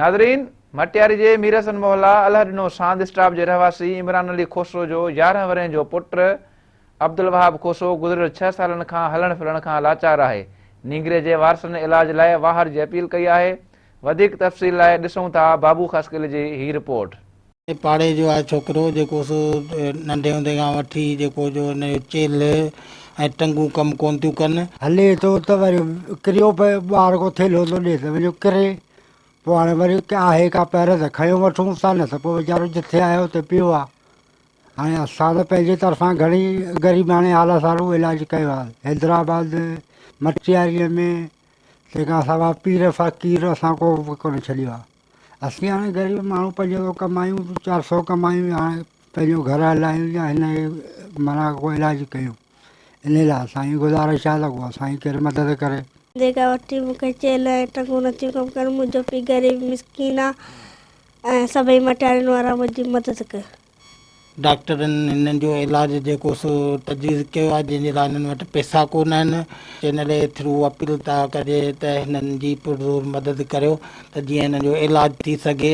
ناظرين! مٽياري جي ميرحسن محلا الهڏنو ساند اسٽاپ جي رهواسي عمران علي کوسو جو 11 ورهين جو پٽ عبدالوهاب کوسو گذريل ڇهه سالن کان هلڻ ڦرڻ کان لاچار آهي. نينگري جي وارثن علاج لاء واهر جي اپيل ڪئي آهي. وڌيڪ تفصيل لاء ڏسون ٿا بابو خاصخيلي جي هي رپورٽ. پاڙي جو آهي ڇوڪرو جيڪو سو ننڍي هوندي کان وٺي جيڪو جو هن جو چيلهه ۽ ٽنگون ڪم ڪونه ٿيون ڪن. هلي ٿو ته وري ڪريو پئي ٻار ڪو ٿيلهو ٿو ڏي ته وڃيو ڪري پوء هاڻي وري آهي ڪا پهر ته کنيو وٺونس ٿا نه ته پوء ويچارو جٿي آهي اتي پيو آهي هاڻي اسان ته پنهنجي طرفان گهڻي غريباڻي حال سارو علاج ڪيو آهي حيدرآباد مٽياريء ۾ تنهن کان سواء پير فقير اسان ڪو به ڪونه ڇڏيو آهي اسين هاڻي غريب ماڻهو 500 ڪمايون 400 ڪمايون هاڻي پنهنجو گهر هلايون يا هن کي معنيٰ ڪو علاج ڪيون ان لاء اسان جي گذارش آهي ته ڪو اسان جي ڪير مدد ڪري. جيڪا وٺي مون کي چيلهه ۽ ٽنگون نٿيون ڪم ڪن منهنجو پيء غريب مسڪين آ ۽ سڀئي مٽيارين وارا منهنجي مدد ڪيو. ڊاڪٽرن هنن جو علاج جيڪو سو تجويز ڪيو آهي جنهن جي لاء هنن وٽ پئسا ڪونه آهن چينل جي ٿرو اپيل ٿا ڪجي ته هنن جي پرزور مدد ڪريو ته جيئن هنن جو علاج ٿي سگهي.